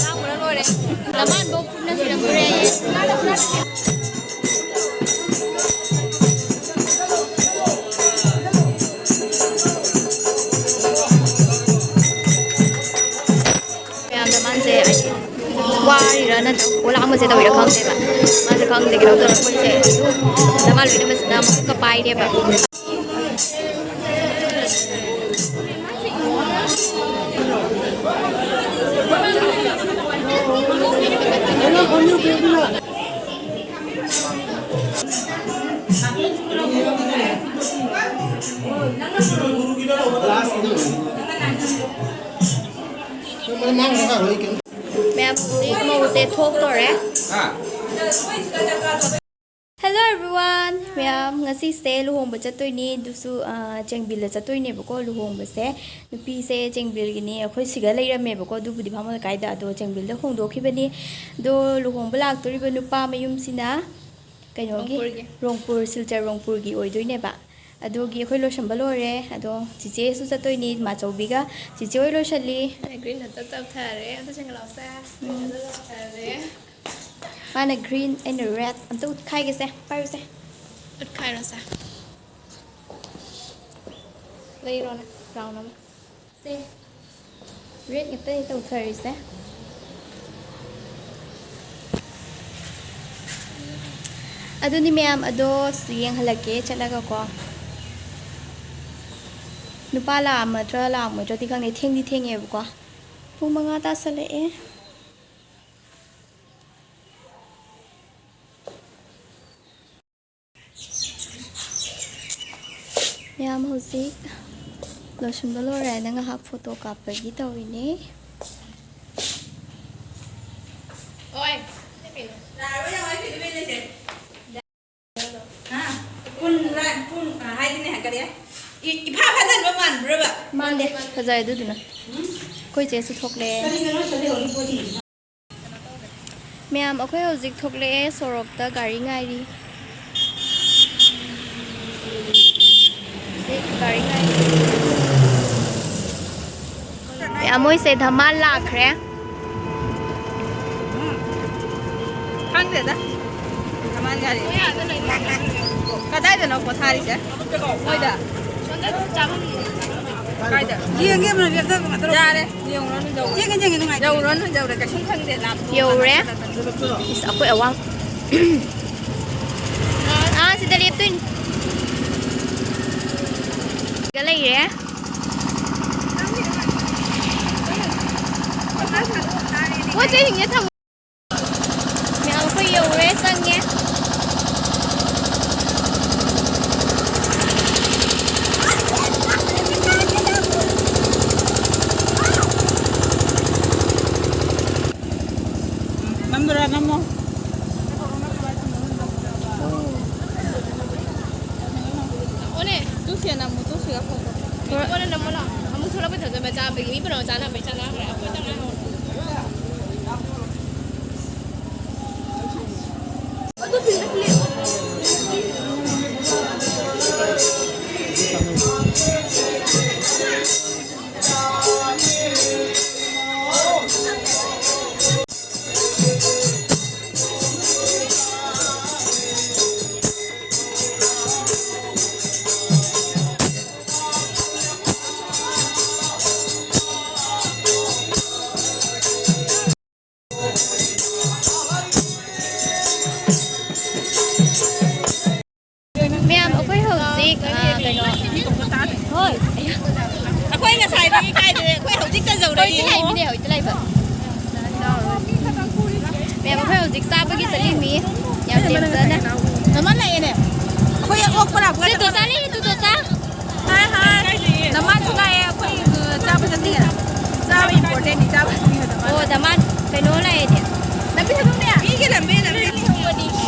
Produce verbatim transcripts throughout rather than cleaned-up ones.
ꯂꯥꯡꯕꯅ ꯂꯣꯏꯔꯦ꯫ ꯂꯃꯥꯟꯕꯧ ꯈꯨꯠꯅ ꯁꯤꯔꯝꯗꯣꯔꯦ꯫ ꯃꯌꯥꯝꯗ ꯃꯥꯁꯦ ꯋꯥꯔꯤꯔꯥ ꯅꯠꯇ꯭ꯔꯒ ꯄꯣꯂꯥꯡꯕꯁꯦ ꯇꯧꯔꯤꯔꯥ ꯈꯪꯗꯦꯕ꯫ ꯃꯥꯁꯦ ꯈꯪꯗꯦ ꯀꯩꯅꯣ ꯇꯧꯔꯛꯄꯁꯦ꯫ ꯅꯃꯥ ꯂꯣꯏꯅꯕꯁꯤꯅ ꯑꯃꯨꯛꯀ ꯄꯥꯏꯔꯦꯕ꯫ ꯃꯌꯥꯝ ꯍꯧꯖꯤꯛ ꯃꯧꯁꯦ ꯊꯣꯛꯇꯣꯔꯦ꯫ Hello everyone! ꯃꯌꯥꯝ, ꯉꯁꯤꯁꯦ ꯂꯨꯍꯣꯡꯕ ꯆꯠꯇꯣꯏꯅꯤ꯫ ꯑꯗꯨꯁꯨ, ꯑ, ꯆꯦꯡꯕꯤꯜꯗ ꯆꯠꯇꯣꯏꯅꯦꯕꯀꯣ ꯂꯨꯍꯣꯡꯕꯁꯦ꯫ ꯅꯨꯄꯤꯁꯦ ꯆꯦꯡꯕꯤꯜꯒꯤꯅꯤ꯫ ꯑꯩꯈꯣꯏ ꯁꯤꯒ ꯂꯩꯔꯝꯃꯦꯕꯀꯣ, ꯑꯗꯨꯕꯨꯗꯤ ꯕꯥꯃꯣꯟ ꯂꯩꯀꯥꯏꯗ, ꯑꯗꯣ ꯆꯦꯡꯕꯤꯜꯗ ꯍꯣꯡꯗꯣꯛꯈꯤꯕꯅꯤ꯫ ꯑꯗꯣ ꯂꯨꯍꯣꯡꯕ ꯂꯥꯛꯇꯣꯔꯤꯕ ꯅꯨꯄꯥ ꯃꯌꯨꯝꯁꯤꯅ ꯀꯩꯅꯣꯒꯤ, ꯔꯣꯡꯄꯨꯔꯒꯤ꯫ ꯔꯣꯡꯄꯨꯔ, ꯁꯤꯜꯆꯔ ꯔꯣꯡꯄꯨꯔꯒꯤ ꯑꯣꯏꯗꯣꯏꯅꯦꯕ꯫ ꯑꯗꯨꯒꯤ ꯑꯩꯈꯣꯏ ꯂꯣꯏꯁꯟꯕ ꯂꯣꯏꯔꯦ꯫ ꯑꯗꯣ ꯆꯤꯆꯦꯁꯨ ꯆꯠꯇꯣꯏꯅꯤ, ꯃꯥꯆꯧꯕꯤꯒ꯫ ꯆꯤꯆꯦ ꯍꯣꯏ ꯂꯣꯏꯁꯜꯂꯤ꯫ Green ꯑꯝꯇ ꯇꯞꯊꯔꯦ, ꯑꯝꯇ ꯁꯦꯡꯒꯠꯂꯛꯑꯣꯁꯦ꯫ ꯎꯝ꯫ ꯑꯗꯨ ꯇꯞꯊꯔꯦ꯫ ꯃꯥꯅ green, ꯑꯩꯅ red꯫ ꯑꯝꯇ ꯎꯠꯈꯥꯏꯒꯦꯁꯦ, ꯄꯥꯏꯌꯨꯁꯦ꯫ ꯎꯠꯈꯥꯏꯔꯣꯁꯦ꯫ ꯂꯩꯔꯣꯅꯦ, round ꯑꯃ꯫ ꯁꯦ, red ꯉꯥꯛꯇꯅꯦ ꯇꯧꯊꯔꯤꯁꯦ꯫ ꯑꯗꯨꯅꯤ ꯃꯌꯥꯝ, ꯑꯗꯣ ꯌꯦꯡꯍꯜꯂꯛꯀꯦ ꯆꯠꯂꯒꯀꯣ꯫ ꯅꯨꯄꯥ ꯂꯥꯛꯑꯝꯃꯗ꯭ꯔꯥ ꯂꯥꯛꯑꯝꯃꯣꯏꯗ꯭ꯔꯗꯤ ꯈꯪꯗꯦ, ꯊꯦꯡꯗꯤ ꯊꯦꯡꯉꯦꯕꯀꯣ꯫ ꯄꯨꯡ ꯃꯉꯥ ꯇꯥꯁꯜꯂꯛꯑꯦ꯫ ꯃꯌꯥꯝ ꯍꯧꯖꯤꯛ ꯂꯣꯏꯁꯤꯟꯕ ꯂꯣꯏꯔꯦ ꯍꯥꯏꯅ ꯉꯥꯏꯍꯥꯛ photo ꯀꯥꯞꯄꯒꯤ ꯇꯧꯔꯤꯅꯦ꯫ ꯍꯥ? ꯀꯨꯟ ꯔꯥ-, ꯀꯨꯟ, ꯑ, ꯍꯥꯏꯗꯤꯅꯦ, ꯀꯔꯤ? ꯏ-, ꯏꯐꯥ ꯐꯥꯖꯤꯟꯕ ꯃꯥꯟꯕ꯭ꯔꯕ? ꯃꯥꯟꯗꯦ, ꯐꯖꯩ ꯑꯗꯨꯗꯨꯅ꯫ ꯎꯝ? ꯑꯩꯈꯣꯏ ꯆꯦꯁꯨ ꯊꯣꯛꯂꯛꯑꯦ꯫ ꯀꯔꯤꯒꯤꯅꯣ ꯁꯤꯗ ꯌꯧꯔꯤ ꯄꯣꯠꯁꯤ? ꯃꯌꯥꯝ, ꯑꯩꯈꯣꯏ ꯍꯧꯖꯤꯛ ꯊꯣꯛꯂꯛꯑꯦ, ꯁꯣꯔꯣꯛꯇ ꯒꯥꯔꯤ ꯉꯥꯏꯔꯤ꯫ ꯒꯥꯔꯤ ꯉꯥꯏꯔꯤ꯫ ꯃꯣꯏꯁꯦ ꯙꯃꯥꯜ ꯂꯥꯛꯈ꯭ꯔꯦ꯫ ꯈꯪꯗꯦꯗ꯫ ꯙꯃꯥꯜ ꯒꯥꯔꯤ꯫ ꯀꯗꯥꯏꯗꯅꯣ ꯄꯣꯊꯥꯔꯤꯁꯦ? ꯃꯣꯏꯗ꯫ ꯀꯥꯏꯗ? ꯌꯦꯡꯒꯦ, ꯌꯥꯔꯦ꯫ ꯌꯦꯡꯉꯨꯔꯅꯨ, ꯌꯧꯔꯦ꯫ ꯌꯦꯡꯒꯦ, ꯌꯦꯡꯒꯦ, ꯅꯨꯡꯉꯥꯏꯇꯦ꯫ ꯌꯧꯔꯨꯔꯅꯨ, ꯌꯧꯔꯦ꯫ ꯀꯩꯁꯨꯝ ꯈꯪꯗꯦ, ꯂꯥꯞꯄ꯫ ꯌꯧꯔꯦ꯫ ꯏꯁ, ꯑꯩꯈꯣꯏ ꯑꯋꯥꯡ-, ꯑꯥ, ꯁꯤꯗ ꯂꯦꯞꯇꯣꯏꯅꯤ꯫ ꯁꯤꯗ ꯂꯩꯔꯦ꯫ ꯄꯣꯠ ꯆꯩꯁꯤꯡꯁꯦ ꯊꯝꯃꯨ꯫ ꯃꯌꯥꯝ ꯑꯩꯈꯣꯏ ꯌꯧꯔꯦ, ꯆꯪꯉꯦ꯫ ꯅꯝꯗꯨꯔꯥ, ꯅꯝꯃꯣ꯫ ꯑꯣꯅꯦ, ꯇꯨ ꯁꯤꯗ ꯅꯝꯃꯣ, ꯇꯨ ꯁꯤꯗ ꯐꯣꯇꯣ꯫ ꯑꯣꯅꯦ, ꯅꯝꯃꯣ ꯂꯥꯎ꯫ ꯑꯃꯨꯛ ꯊꯣꯛꯂꯛꯄ ꯊꯣꯛꯂꯛꯄ ꯆꯥꯕꯒꯤ ꯃꯤ ꯄꯨꯝꯅꯃꯛ ꯆꯥꯅꯕꯩ ꯆꯥꯅꯈ꯭ꯔꯦ꯫ ꯑꯩꯈꯣꯏ ꯆꯥꯅꯍꯧꯔꯦ꯫ ꯃꯌꯥꯝ, ꯑꯩꯈꯣꯏ ꯍꯧꯖꯤꯛ, ꯑ, ꯀꯩꯅꯣ, ꯍꯣꯏ, ꯑꯩꯈꯣꯏ ꯉꯁꯥꯏꯗꯒꯤ ꯀꯥꯏꯗ, ꯑꯩꯈꯣꯏ ꯍꯧꯖꯤꯛꯇ ꯌꯧꯔꯛꯏ꯫ ꯍꯧꯖꯤꯛꯇ ꯂꯩꯕꯅꯦ, ꯍꯧꯖꯤꯛꯇ ꯂꯩꯕ꯫ ꯃꯌꯥꯝ, ꯑꯩꯈꯣꯏ ꯍꯧꯖꯤꯛ ꯆꯥꯕꯒꯤ ꯆꯠꯂꯤꯃꯤ꯫ ꯌꯥꯝ ꯇꯦꯟꯖꯅ꯫ ꯅꯃꯥꯟ ꯂꯥꯛꯑꯦꯅꯦ꯫ ꯑꯩꯈꯣꯏ ꯑꯣꯛꯄ ꯂꯥꯛꯄ ꯇꯨ ꯇꯣꯆꯥ ꯂꯩꯔꯦ, ꯇꯨ ꯇꯣꯆꯥ꯫ ꯍꯥꯏ, ꯍꯥꯏ꯫ ꯅꯃꯥꯟꯁꯨ ꯂꯥꯛꯑꯦ, ꯑꯩꯈꯣꯏ, ꯑ, ꯆꯥꯕ ꯆꯠꯅꯤꯡꯉꯦ꯫ ꯆꯥꯕ important ꯅꯤ, ꯆꯥꯕ ꯆꯠꯅꯤꯡꯉꯦ, ꯅꯃꯥꯟ꯫ ꯑꯣ, ꯗꯃꯥꯟ ꯀꯩꯅꯣ ꯂꯥꯛꯑꯦꯅꯦ꯫ ꯂꯝꯕꯤ ꯊꯣꯡꯅꯦ꯫ ꯃꯤꯒꯤ ꯂꯝꯕꯤ, ꯂꯝꯕꯤ꯫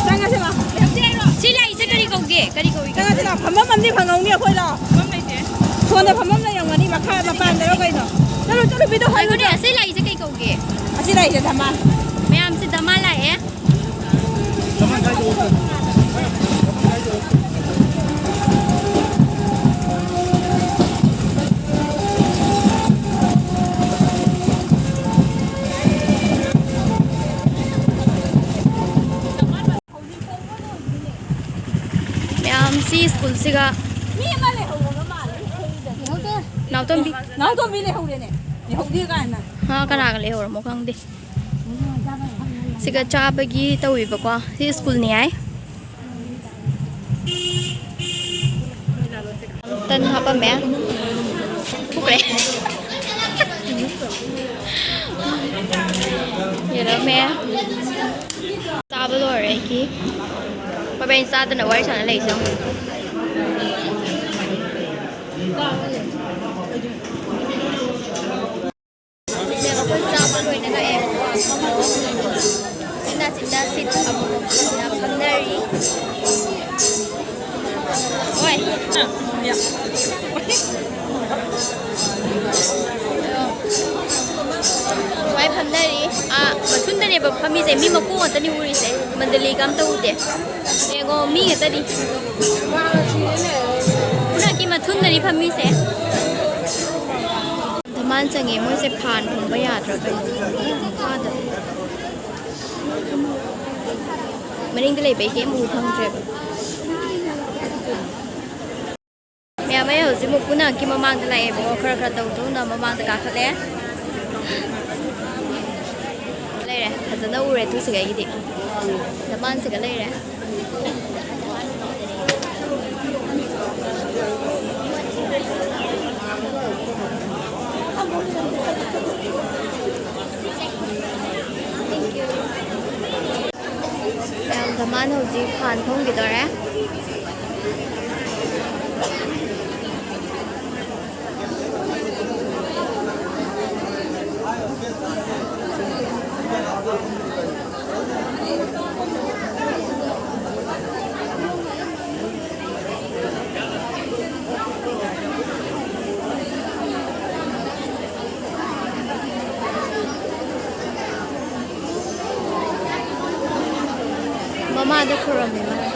ꯆꯪꯉꯁꯤ ꯂꯥꯛꯑꯣ꯫ ꯁꯤ ꯂꯥꯛꯏꯁꯦ ꯀꯔꯤ ꯀꯧꯒꯦ? ꯀꯔꯤ ꯀꯧꯏ? ꯆꯪꯉꯁꯤ ꯂꯥꯛꯑꯣ꯫ ꯐꯝꯐꯝ ꯑꯃꯗꯤ ꯐꯪꯍꯧꯅꯤ ꯑꯩꯈꯣꯏ, ꯂꯥꯛꯑꯣ꯫ ꯐꯝꯐꯝ ꯂꯩꯇꯦ꯫ ꯁꯣꯝꯗ ꯐꯝꯐꯝ ꯂꯩꯔꯝꯒꯅꯤ, ꯃꯈꯥ ꯃꯄꯥꯟꯗꯔꯣ ꯀꯩꯅꯣ? ꯆꯠꯂꯣ, ꯆꯠꯂꯣ, ꯄꯤꯗꯣ ꯍꯜꯂꯨ꯫ ꯉꯥꯏꯈꯣꯅꯦ, ꯑꯁꯤ ꯂꯥꯛꯏꯁꯦ ꯀꯩ ꯀꯧꯒꯦ? ꯑꯁꯤ ꯂꯥꯛꯏꯁꯦ ꯗꯃꯥꯟ꯫ ꯃꯌꯥꯝꯁꯦ ꯗꯃꯥꯟ ꯂꯥꯛꯑꯦ꯫ ꯁꯤꯒ ꯃꯤ ꯑꯃ ꯂꯩꯍꯧꯔꯕ ꯃꯥꯜꯂꯦ꯫ ꯂꯩꯍꯧꯗꯦ꯫ ꯅꯥꯎꯇꯣꯝꯕꯤ꯫ ꯅꯥꯎꯇꯣꯝꯕꯤ ꯂꯩꯍꯧꯔꯦꯅꯦ꯫ ꯂꯩꯍꯧꯗꯦ ꯀꯥꯏꯅ꯫ ꯃꯥ ꯀꯅꯥꯒ ꯂꯩꯍꯧꯔꯃꯣ ꯈꯪꯗꯦ꯫ ꯁꯤꯒ ꯆꯥꯕꯒꯤ ꯇꯧꯋꯦꯕꯀꯣ꯫ ꯁꯤ ꯁ꯭ꯀꯨꯜꯅꯤ ꯍꯥꯏ꯫ ꯇꯟ ꯍꯥꯞꯄꯝꯃꯦ꯫ ꯄꯨꯈ꯭ꯔꯦ꯫ ꯌꯦꯔꯨꯝꯃꯦ꯫ ꯆꯥꯕ ꯂꯣꯏꯔꯦ ꯑꯩꯒꯤ꯫ ꯃꯕꯥꯏꯅꯤ ꯆꯥꯗꯅ ꯋꯥꯔꯤ ꯁꯥꯟꯅ ꯂꯩꯁꯦ ꯌꯦꯡꯉꯨ꯫ ꯑꯩꯈꯣꯏ ꯆꯥꯕ ꯂꯣꯏꯅ ꯂꯥꯛꯑꯦ꯫ ꯆꯤꯟꯅ ꯆꯤꯟꯅ ꯁꯤꯠ ꯑꯃꯃꯝ ꯐꯝꯅꯔꯤ꯫ ꯍꯣꯏ꯫ ꯁꯨꯃꯥꯏ ꯐꯝꯅꯔꯤ꯫ ꯑꯥ, ꯃꯊꯨꯟꯗꯅꯦꯕ ꯐꯝꯃꯤꯁꯦ꯫ ꯃꯤ ꯃꯀꯣꯛ ꯉꯥꯛꯇꯅꯤ ꯎꯔꯤꯁꯦ꯫ ꯃꯟꯗꯂꯤꯒ ꯑꯝꯇ ꯎꯗꯦ꯫ ꯌꯦꯡꯉꯣ, ꯃꯤ ꯉꯥꯛꯇꯅꯤ꯫ ꯈꯨꯅꯛꯀꯤ ꯃꯊꯨꯟꯗꯅꯤ ꯐꯝꯃꯤꯁꯦ꯫ ꯙꯃꯥꯟ ꯆꯪꯉꯦ꯫ ꯃꯣꯏꯁꯦ ꯐꯥꯟ ꯐꯝꯕ ꯌꯥꯗ꯭ꯔꯥ ꯀꯩꯅꯣ? ꯃꯈꯥꯗ꯫ ꯃꯅꯤꯡꯗ ꯂꯩꯕꯩ ꯀꯩꯝ ꯎ ꯐꯪꯗ꯭ꯔꯦꯕ꯫ ꯃꯌꯥꯝ ꯑꯩ ꯍꯧꯖꯤꯛ ꯃꯨꯛ ꯄꯨꯅꯛꯀꯤ ꯃꯃꯥꯡꯗ ꯂꯥꯛꯑꯦꯕꯀꯣ, ꯈꯔ ꯈꯔ ꯇꯧ ꯇꯧꯅ ꯃꯃꯥꯡꯗ ꯀꯥꯈꯠꯂꯦ꯫ ꯂꯩꯔꯦ, ꯐꯖꯅ ꯎꯔꯦ ꯇꯨꯁꯤꯒ ꯑꯩꯒꯤꯗꯤ꯫ ꯙꯃꯥꯟꯁꯤꯒ ꯂꯩꯔꯦ꯫ ꯃꯌꯥꯝ ꯙꯃꯥꯟ ꯍꯧꯖꯤꯛ ꯐꯥꯟ ꯊꯣꯡꯈꯤꯗꯣꯔꯦ꯫ ꯃꯃꯥꯗ ꯈꯨꯔꯨꯝꯃꯤ ꯃꯥꯅ꯫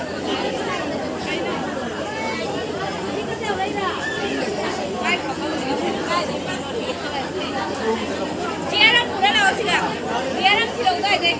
ꯆꯤꯌꯔ ꯑꯃ ꯄꯨꯔ ꯂꯥꯛꯑꯣ ꯁꯤꯗ꯫ ꯆꯤꯌꯔ ꯑꯃ ꯊꯤꯜꯂꯛꯑꯣ ꯑꯗꯥꯏꯗꯩ꯫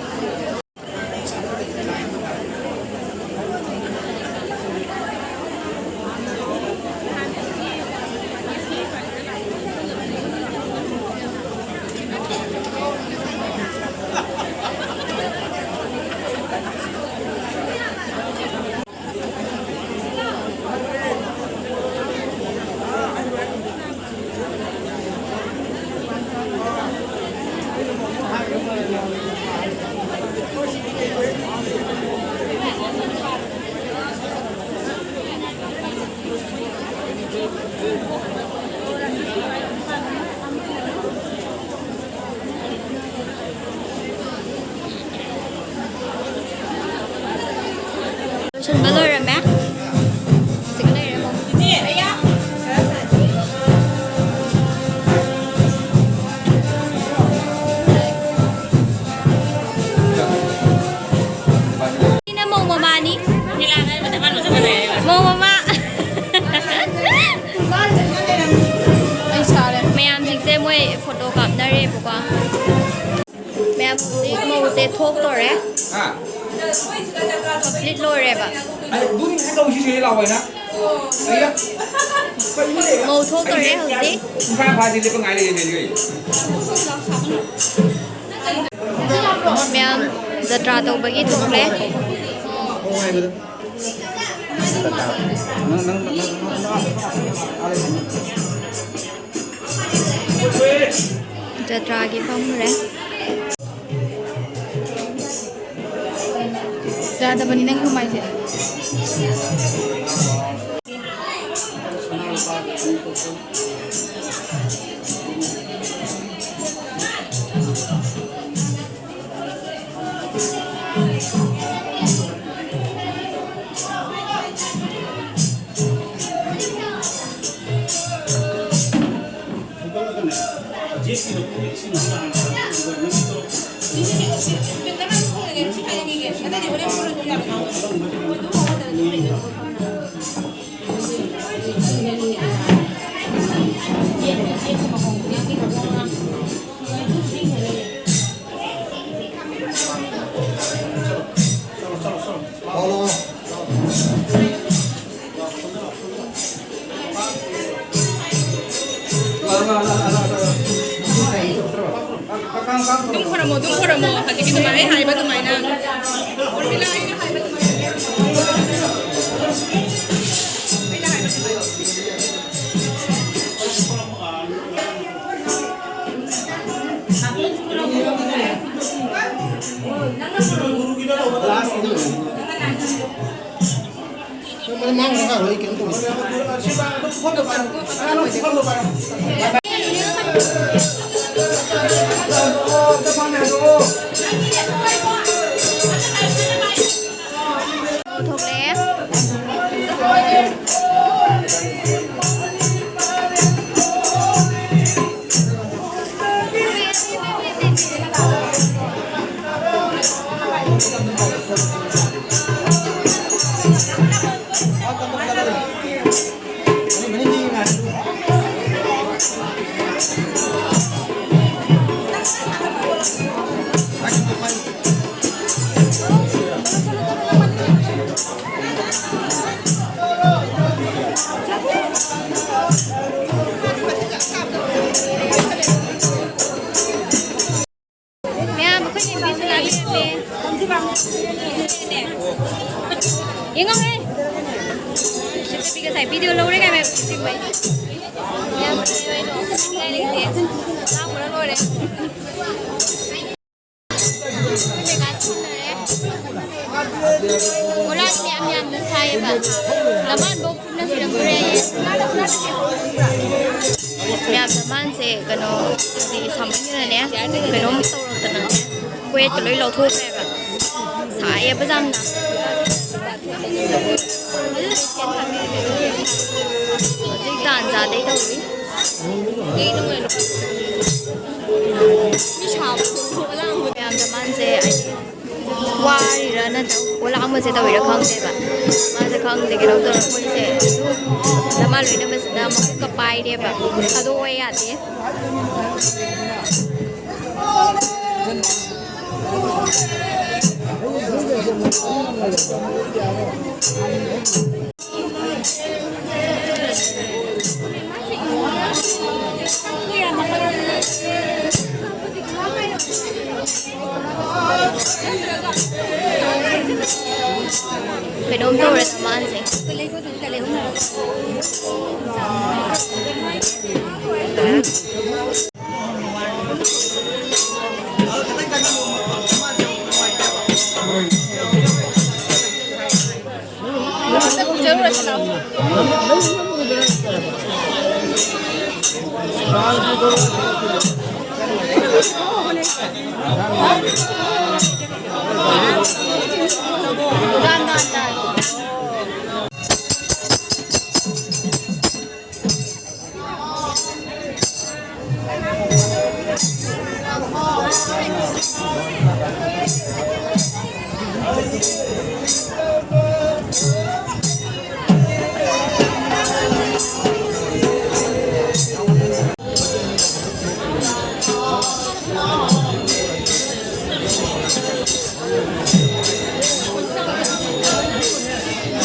ꯂꯣꯏꯁꯤꯟꯕ ꯂꯣꯏꯔꯝꯃꯦ꯫ ꯍꯧꯖꯤꯛ ꯂꯩꯔꯦ ꯑꯃꯨꯛ꯫ ꯁꯤꯅ ꯃꯧ ꯃꯃꯥꯅꯤ꯫ ꯃꯧ ꯃꯃꯥ꯫ ꯑꯩ ꯁꯥꯔꯦ꯫ ꯃꯌꯥꯝꯁꯤꯡꯁꯦ ꯃꯣꯏ ꯐꯣꯇꯣ ꯀꯥꯞꯅꯔꯦꯕꯀꯣ꯫ ꯃꯌꯥꯝ ꯍꯧꯖꯤꯛ ꯃꯧꯁꯦ ꯊꯣꯛꯇꯣꯔꯦ꯫ ꯍꯥ? ꯀꯝꯄ꯭ꯂꯤꯠ ꯂꯣꯏꯔꯦꯕ꯫ ꯑꯩ ꯑꯗꯨꯝ ꯍꯦꯛ ꯇꯧꯁꯤ ꯁꯤꯗ ꯂꯥꯛꯑꯣ ꯍꯥꯏꯅ꯫ ꯑꯩꯅ ꯃꯧ ꯊꯣꯛꯇꯣꯔꯦ ꯍꯧꯖꯤꯛ꯫ ꯄꯨꯡꯈꯥꯏ ꯐꯥꯗꯤ ꯂꯦꯞꯄ ꯉꯥꯏ ꯂꯩꯔꯦꯅꯦ ꯑꯩ꯫ ꯃꯌꯥꯝ ꯖꯇ꯭ꯔꯥ ꯇꯧꯕꯒꯤ ꯊꯣꯛꯂꯦ꯫ ꯅꯪ, ꯅꯪ, ꯅꯪ, ꯅꯪ, ꯖꯇ꯭ꯔꯥꯒꯤ ꯐꯝꯃꯨꯔꯦ꯫ ꯌꯥꯗꯕꯅꯤ ꯅꯪꯒꯤ ꯍꯨꯃꯥꯏꯁꯦ꯫ ꯑꯗꯨꯝ ꯈꯣꯏꯔꯝꯃꯣ, ꯑꯗꯨꯝ ꯈꯣꯏꯔꯝꯃꯣ꯫ ꯍꯧꯖꯤꯛꯀꯤ ꯑꯗꯨꯃꯥꯏꯅ ꯑꯩ ꯍꯥꯏꯕ ꯑꯗꯨꯃꯥꯏꯅ꯫ ꯎꯔꯃꯤꯂꯥ, ꯑꯩꯅ ꯍꯥꯏꯕ ꯑꯗꯨꯃꯥꯏꯅ꯫ ꯑꯩꯅ ꯍꯥꯏꯕ ꯑꯗꯨꯃꯥꯏꯅ꯫ ꯊꯣꯛꯂꯛꯑꯦ꯫ ꯃꯌꯥꯝ ꯑꯩꯈꯣꯏ ꯅꯨꯄꯤꯁꯨ ꯂꯥꯛꯄꯤꯔꯝꯃꯦ꯫ ꯌꯦꯡꯉꯣꯍꯦ꯫ ꯅꯨꯄꯤ ꯉꯁꯥꯏ ꯚꯤꯗꯤꯑꯣ ꯂꯧꯔꯦ ꯀꯥꯏꯅ ꯆꯤꯡꯕꯩ꯫ ꯌꯥꯝ ꯐꯖꯩ ꯍꯥꯏꯗꯣ꯫ ꯉꯥꯏ ꯂꯩꯇꯦ꯫ ꯂꯥꯡꯕꯅ ꯂꯣꯏꯔꯦ꯫ ꯃꯦꯂꯥ ꯊꯣꯛꯅꯔꯦ꯫ ꯕꯣꯔꯥ ꯃꯌꯥꯝ ꯌꯥꯝꯅ ꯁꯥꯏꯌꯦꯕ꯫ ꯂꯃꯥꯟꯕꯧ ꯄꯨꯟꯅ ꯁꯤꯔꯝꯗꯣꯔꯦ꯫ ꯃꯌꯥꯝ ꯂꯃꯥꯟꯁꯦ ꯀꯩꯅꯣ, ꯍꯥꯏꯗꯤ ꯁꯥꯃꯟꯗꯅꯅꯦ, ꯀꯩꯅꯣꯝ ꯇꯧꯔꯛꯇꯅꯅꯦ, ꯀꯣꯌꯦꯠꯀ ꯂꯣꯏ ꯂꯧꯊꯣꯛꯈ꯭ꯔꯦꯕ꯫ ꯁꯥꯏꯌꯦꯕ ꯌꯥꯝꯅ꯫ ꯍꯧꯖꯤꯛ ꯇꯥꯟ ꯆꯥꯗꯩ ꯇꯧꯔꯤ꯫ ꯃꯌꯥꯝꯗ ꯃꯥꯁꯦ ꯍꯥꯏꯗꯤ ꯋꯥꯔꯤꯔꯥ ꯅꯠꯇ꯭ꯔꯒ ꯄꯣꯂꯥꯡꯕꯁꯦ ꯇꯧꯔꯤꯔꯥ ꯈꯪꯗꯦꯕ꯫ ꯃꯥꯁꯦ ꯈꯪꯗꯦ ꯀꯩꯅꯣꯝ ꯇꯧꯔꯦ꯫ ꯑꯩꯈꯣꯏꯁꯦ ꯅꯃꯥ ꯂꯣꯏꯅꯕꯁꯤꯗ ꯃꯈꯨꯠꯀ ꯄꯥꯏꯔꯦꯕ꯫ ꯊꯥꯗꯣꯛꯑꯣ ꯌꯥꯗꯦ꯫ ꯀꯩꯅꯣꯝ ꯇꯧꯔꯦ ꯁꯃꯥꯟꯁꯦ꯫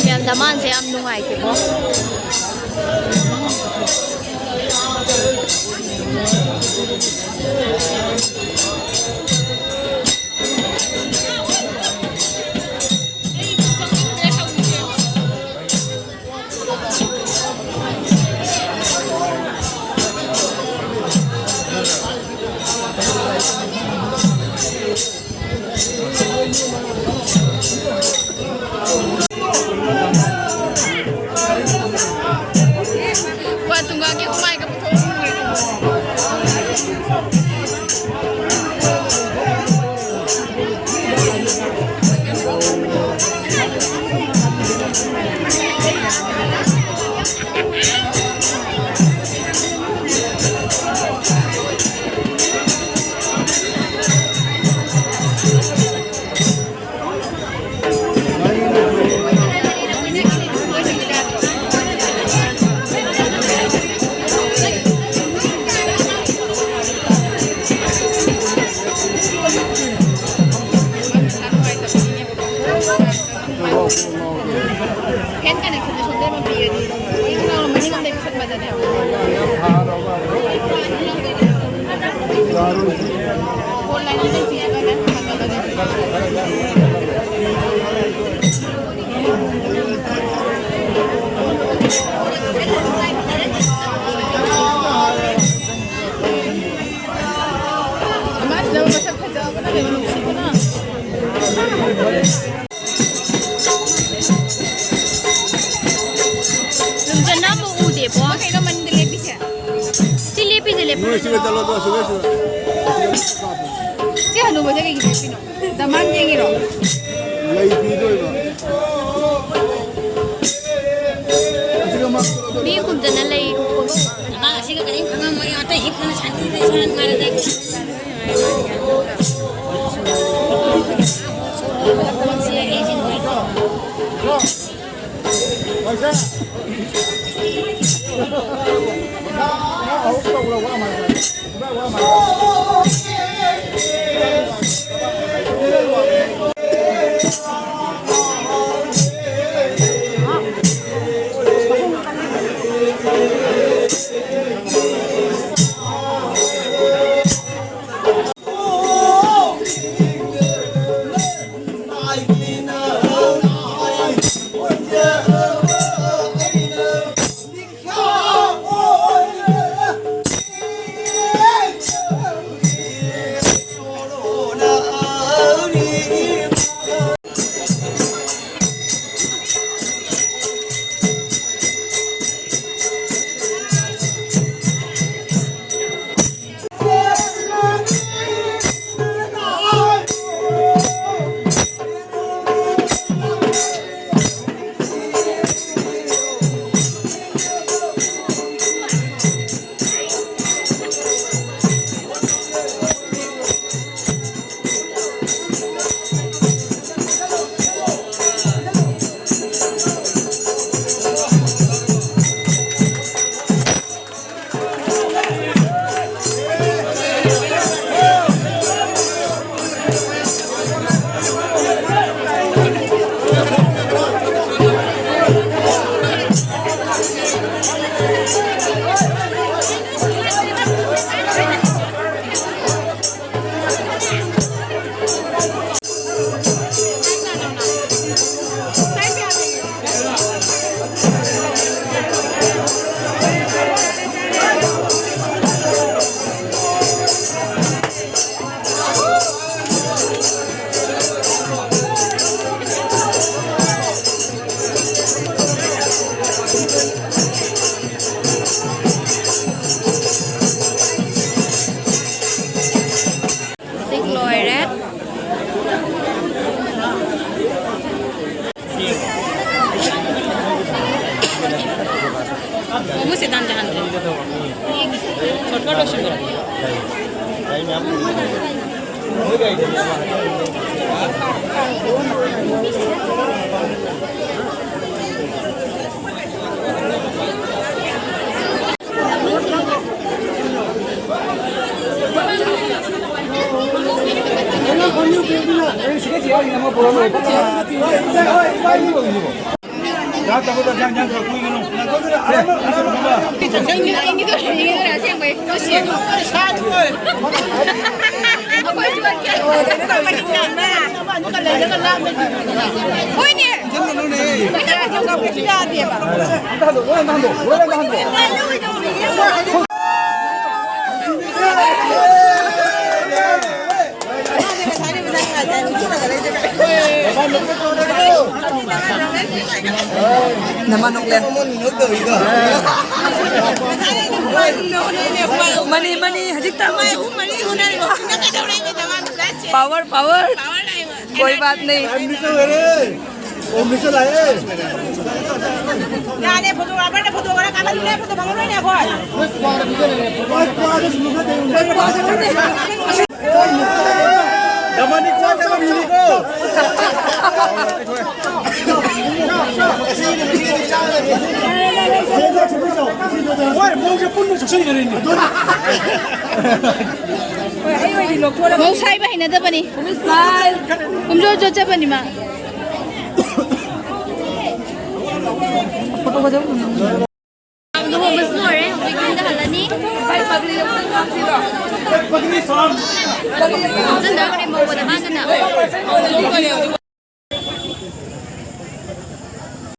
ꯃꯌꯥꯝ ꯗꯃꯥꯟꯁꯦ ꯌꯥꯝ ꯅꯨꯡꯉꯥꯏꯇꯦꯀꯣ꯫ ꯋꯥ ꯇꯨꯡꯒꯥꯒꯤ ꯍꯨꯃꯥꯏꯒ ꯄꯨꯊꯣꯛꯑꯣ꯫ ꯁꯤꯒ ꯆꯠꯂꯣ, ꯑꯗꯣ ꯁꯤꯒ ꯆꯠꯂꯣ꯫ ꯁꯤ ꯍꯅꯨꯕꯁꯦ ꯀꯩꯒꯤ ꯂꯦꯞꯄꯤꯅꯣ? ꯗꯃꯥꯟ ꯌꯦꯡꯉꯤꯔꯣ? ꯂꯩ ꯄꯤꯗꯣꯏꯕ꯫ ꯑꯁꯤꯒ ꯃꯥ ꯃꯤ ꯈꯨꯝꯗꯅ ꯂꯩ ꯍꯨꯛꯄꯒ꯫ ꯑꯉꯥꯡ ꯑꯁꯤꯒ ꯀꯔꯤꯝ ꯈꯪꯉꯝꯃꯣꯏ, ꯑꯇꯩ ꯍꯤꯞꯇꯅ ꯁꯥꯟꯇꯤꯗ ꯏꯁꯥ ꯅꯨꯡꯉꯥꯏꯔꯗꯤ꯫ ꯁꯣꯔꯠꯀꯠ ꯂꯣꯏꯁꯤꯟꯈ꯭ꯔꯦ꯫ ꯍꯣꯏꯅꯦ꯫ ꯅꯃꯥ ꯅꯣꯛꯂꯦ꯫ ꯃꯅꯤ, ꯃꯅꯤ, ꯍꯧꯖꯤꯛꯇ꯫ Power, power. ꯀꯣꯏ ꯕꯥꯠ ꯅꯍꯤ꯫ ꯑꯣ, ꯃꯤꯁ ꯂꯥꯛꯑꯦ꯫ ꯌꯥꯔꯦ, ꯐꯣꯇꯣꯒ꯭ꯔꯥꯐꯔꯅ ꯐꯣꯇꯣ ꯈꯔ ꯀꯥꯞꯍꯜꯂꯨꯅꯦ, ꯐꯣꯇꯣ ꯐꯪꯉꯔꯣꯏꯅꯦ ꯑꯩꯈꯣꯏ꯫ ꯗꯃꯥꯅꯤ ꯀ꯭ꯋꯥ ꯆꯠꯂꯝꯃꯤꯅꯤꯀꯣ꯫ ꯍꯣꯏ, ꯃꯧꯁꯦ ꯄꯨꯟꯅ ꯆꯨꯞꯁꯤꯟꯈ꯭ꯔꯦꯅꯦ꯫ ꯃꯧ ꯁꯥꯏꯕ ꯍꯩꯅꯗꯕꯅꯤ꯫ ꯄꯨꯝꯖꯣ ꯆꯣꯠꯆꯕꯅꯤ ꯃꯥ꯫ ꯂꯨꯍꯣꯡꯕꯁꯨ ꯂꯣꯏꯔꯦ, ꯍꯧꯖꯤꯛ ꯌꯨꯝꯗ ꯍꯜꯂꯅꯤ꯫ ꯍꯥꯞꯆꯤꯟꯗꯧꯔꯦ ꯃꯧ ꯑꯣꯏꯅ ꯍꯥꯟꯅꯅ꯫